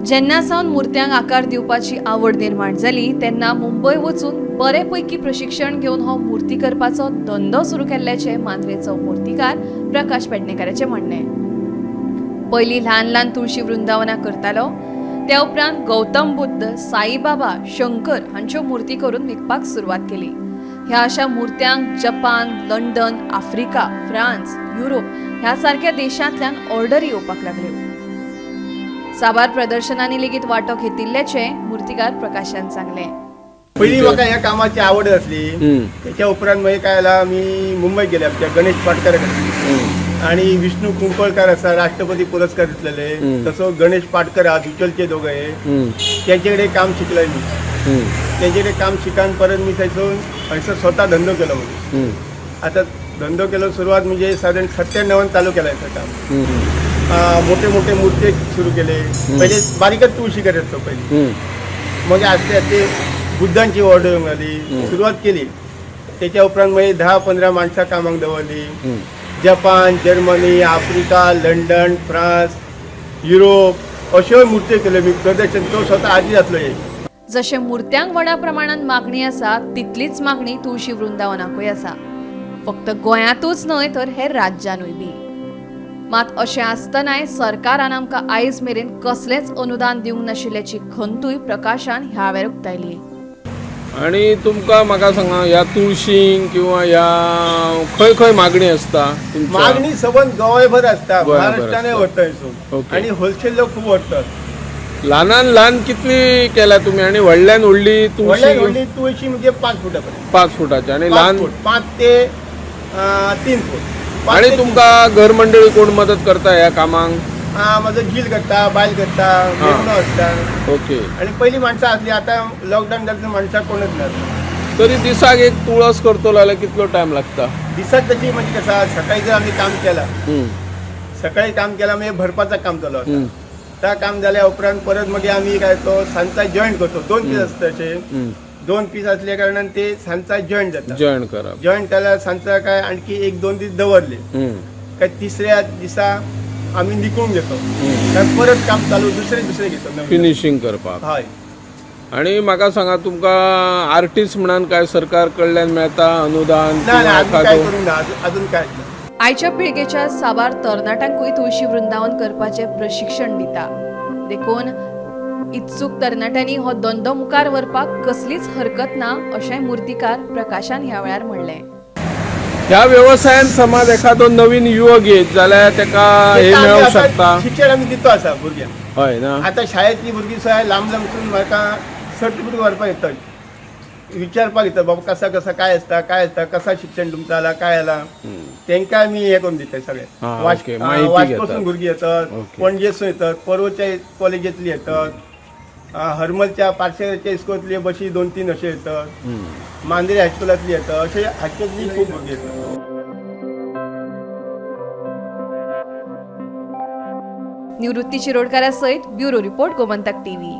जेन्ना सावन मुर्त्यांक आकार दिवपाची आवड निर्माण जाली तेन्ना मुंबय वचून बरे पैकी प्रशिक्षण घेवन हो मूर्ती करपाचो धंदो सुरू केल्ल्याचें मांद्रेचो मूर्तिकार प्रकाश पेडणेकाराचें म्हणणें. पयलीं ल्हान ल्हान तुळशी वृंदावनां करतालो, त्या उपरांत गौतम बुद्ध, साईबाबा, शंकर हांच्यो मूर्ती करून विकपाक सुरवात केली. ह्या अशा मूर्त्यांक Japan, London, Africa, France, Europe ह्या सारक्या देशांतल्यान ऑर्डर येवपाक लागल्यो. साबार प्रदर्शनांनी लेगीत वांटो घेतिल्ल्याचें मूर्तिकार प्रकाशान सांगलें. पहिली म्हाका ह्या कामाची आवड आसली. त्याच्या उपरांत मागीर काय जाला, आमी मुंबय गेले आमच्या गणेश पाटकर कडेन आणि विष्णू कुंकळकार आसा, राष्ट्रपती पुरस्कार घेतलेले, तसो गणेश पाटकर हा दिवचलचे दोघे, त्यांच्याकडे काम शिकलोय मी. त्यांच्याकडे काम शिकान परत मी थंयसून हयसर स्वतः धंदो केलो. म्हणजे आता धंदो केलो सुरुवात म्हणजे साधारण 97 चालू केला याचं काम. मोठे मोठे मूर्ती सुरू केले. पहिले बारीकच तुळशी करत होतो पहिले, मग आस्ते आस्ते बुद्धांची ऑर्डर मिळाली, सुरुवात केली. त्याच्या उपरांत मागीर 10-15 माणसां कामाक दवरली. Japan, Germany, Africa, London, France, Europe अश्योय मूर्ती केल्यो मी. प्रदर्शन तो स्वतः आजी जातलो एक. जशें मूर्त्यांक व्हडा प्रमाणात मागणी आसा तितलीच मागणी तुळशी वृंदावनाकूय आसा. फक्त गोंयांतूच न्हय तर हेर राज्यानूय बी. मात अशें आसतनाय सरकारान आमकां आयज मेरेन कसलेंच अनुदान दिवंक नाशिल्ल्याची खंतूय प्रकाशान ह्या वेळार उक्तायली. आणि तुमकां म्हाका सांगा, ह्या तुळशींक किंवा ह्या खंय खंय मागणी आसता तुमच्या? मागणी सबंद गोंयभर आसता. गोंयभर महाराष्ट्रानय आसता. व्हरता हिसून आणि होलसेल लोक खूब व्हरतात. ल्हानान ल्हान कितली केल्या तुमी आणि व्हडल्यान व्हडली व्हडल्यान तुळशी? व्हडली तुळशी म्हणजे 5 फुटापर्यंत. 5 फुटाची आणि 5 ल्हान? फूट, 5 ते 3 फूट. 5 आणि ते 3. तुमकां घर मंडळी कोण मदत करता ह्या कामांक? हा, माझं झील करता, बायल करता, मेहणो असता. आणि पहिली माणसं असली, आता लॉकडाऊन झालं तर माणसं कोणच ना. तरी दिसाक एक तुळस करतलो जाल्यार कितलो टायम लागता? दिसात तशी म्हणजे कसं, सकाळी जर आम्ही काम केला, सकाळी काम केला म्हणजे भरपाचं काम चालू असता. त्या काम झाल्या उपरांत परत मागीर आम्ही काय तो सांचा जॉईंट करतो. 2 पीस असतात असे. 2 पीस असल्या कारणान ते सांचा जॉईंट जाता. जॉईन करप. जॉईंट केल्या सांचा काय आणखी 1-2 दीस दवरले काय तिसऱ्या दिसा आम्ही निकळून घेतो. काय परत काम चालू, दुसरे दुसरे घेतो नवीन. फिनिशींग करपाक. हय. आणि म्हाका सांगा, तुमकां आर्टिस्ट म्हणान काय सरकार कडल्यान मेळता अनुदान ना किंवा ना, अजून काय एखादो? करूंक ना, अजून काय ना. आयच्या पिळगेच्या साबार तरणाट्यांकूय तुळशी वृंदावन करपाचें प्रशिक्षण दिता. देखून इत्सूक तरणाट्यांनी हो धंदो मुखार व्हरपाक कसलीच हरकत ना अशें मूर्तिकार प्रकाशान ह्या वेळार म्हणलें. ह्या वेवसायान समज एखादो नवीन युवक येत जाल्यार तेका हे ते आमी मेळूंक आतां शकता? शिक्षण आमी दितो आसा भुरग्यांक. हय ना? आतां शाळेंतली भुरगीं सुद्दां लांब लांबसून म्हाका सर्टिफिकेट व्हरपाक येतात, विचारपाक येतात, बाबा कसा कसा काय आसता, काय आसता, कसा शिक्षण तुमचं आला, काय आला. तेंकां आमी हे करून दिता सगळें. माहिती वास्कोसून घेतात. भुरगीं येतात, पणजेसून येतात, पर्वच्या कॉलेजींतली येतात, हरमलच्या पार्सेच्या इस्कोलांतली बशी 2-3 अशे येतात, मांद्रे हायस्कुलांतली येतात, अशे हायस्कुलांतली खूब भुरगीं येतात. निवृत्ती शिरोडकारा सयत ब्युरो रिपोर्ट, गोमंतक टीव्ही.